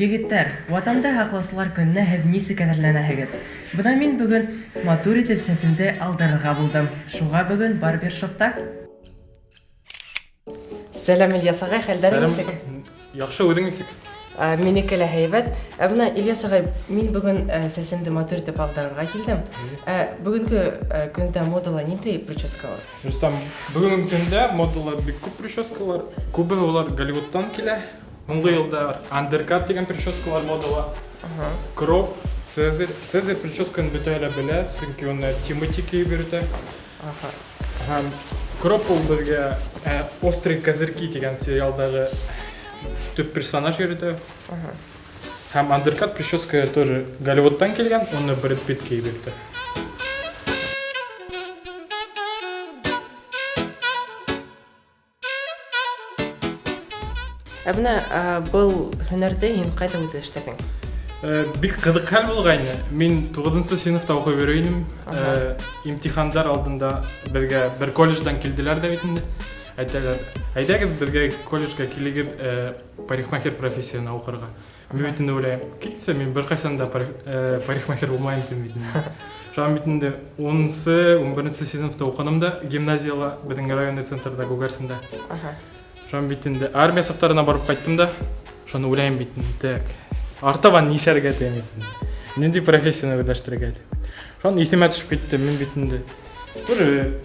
Егеттәр, Ватанды һаҡлаусылар көнөнә һеҙ нисек әҙерләнәһегеҙ? Бына мин бөгөн матур итеп сәсемде алдырырға булдым. Шуға бөгөн барбершопта. Сәлам, Ильяс ағай, хәлдәрең нисек? Яҡшы, үҙең нисек? Минеке лә һәйбәт. Ә бына Ильяс ағай, мин бөгөн сәсемде матур итеп алдырырға килдем. Ә бөгөнгө көндә модала ниндәй прическалар? Рөстәм, бүгенге көндә модала бик күп прическалар. Күбеһе улар Голливудтан килә. Һуңғы елда андеркат дигән прическалар модала. Кроп, Цезарь. Цезарь прическаны бөтәһе лә белә, чөнки уны Тимати киеп йөрөтә. Һәм кроп ул безгә Острые козырьки дигән сериалдагы төп персонаж йөрөтә. Һәм андеркат прическа тоже Голливудтан килгән, уны Брэд Питт киеп йөрөтә. Ә менә был һөнәрҙе һин ҡайҙа үҙләштерҙең? Бик ҡыҙыҡ хәл булғайны. Мин 9 сыйныфта уҡый йөрөй инем. Имтихандар алдында беҙгә бер колледждан килделәр дә бит инде. Әйтәләр, әйдәгеҙ беҙгә колледжга килегеҙ, парикмахер профессияһына уҡырға. Мин бит инде уйлайым, китсә мин берҡайсан да парикмахер булмайым тим бит инде. Шунан бит инде 10-нчы, 11-нче сыйныфта уҡыным да гимназияла, беҙҙең районный центрда, Күгәрсендә. Шунан бит инде армия сафтарына барып ҡайттым да, шуны уйлайым бит инде, так, артабан нишләргә тим бит инде. Нинди профессияны үзләштерергә тим. Шунан иҫемә төшөп китте, мин бит инде уже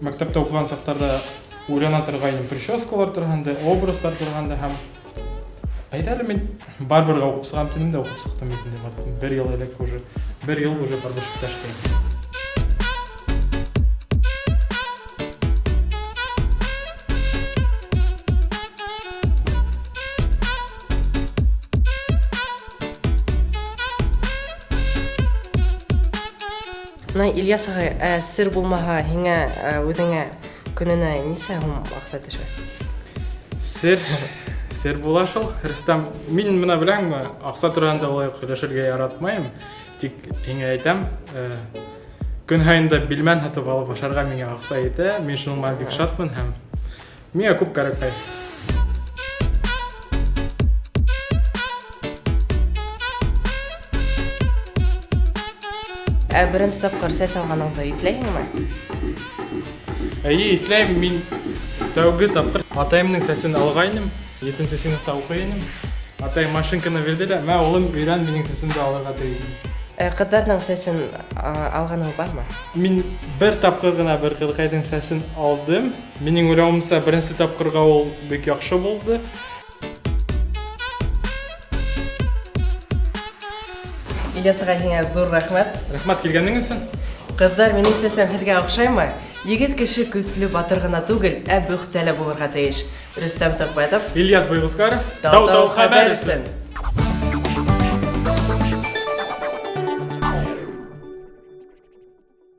Мәктәптә укыган чакларда уйлана торгайным прическалар турында, образлар турында һәм әйдә әле мин барберга укып чыгам дидем дә укып чыктым бит инде. Бер ел элек уже, бер ел уже барбершопта эшләйм. Менә Ильяс агай, ә сер булмаһа, һиңә үзеңә көненә нисә һум акча төшә? Сер, сер була шул, Рөстәм. Мин менә беләңме, акча турында улай ук сөйләшергә яратмыйм. Тик һиңә әйтәм, көн һаен да билмән һатып алып ашарга миңа акча җитә. Мин шуңа бик шатмын һәм Миңа күп кәрәкмәй. Ә беренче тапкыр сәс алганыңды итләйһеңме? Әйе, итләйм. Мин тәүге тапкыр атаемның сәсен алгайным. Етенче сыйныфта укый идем. Атай машинканы бирде дә, мә, улым, өйрән минем сәсемде алырга ди. Ә кызларның сәсен алганың бармы? Мин бер тапкыр гына бер кызыкайның сәсен алдым. Минем уйлавымча, беренче тапкырга ул бик яхшы булды. Ильяс агай, һиңа зур рәхмәт. Рәхмәт килгәнең өчен. Кызлар, минем сәсем һеҙгә оҡшаймы? Егет кеше көсле, батыр ғына түгел, ә бөхтә лә булырға тейеш. Рөстәм Төхвәтов. Ильяс Байгускаров. Тау-тау хәбәр өсөн.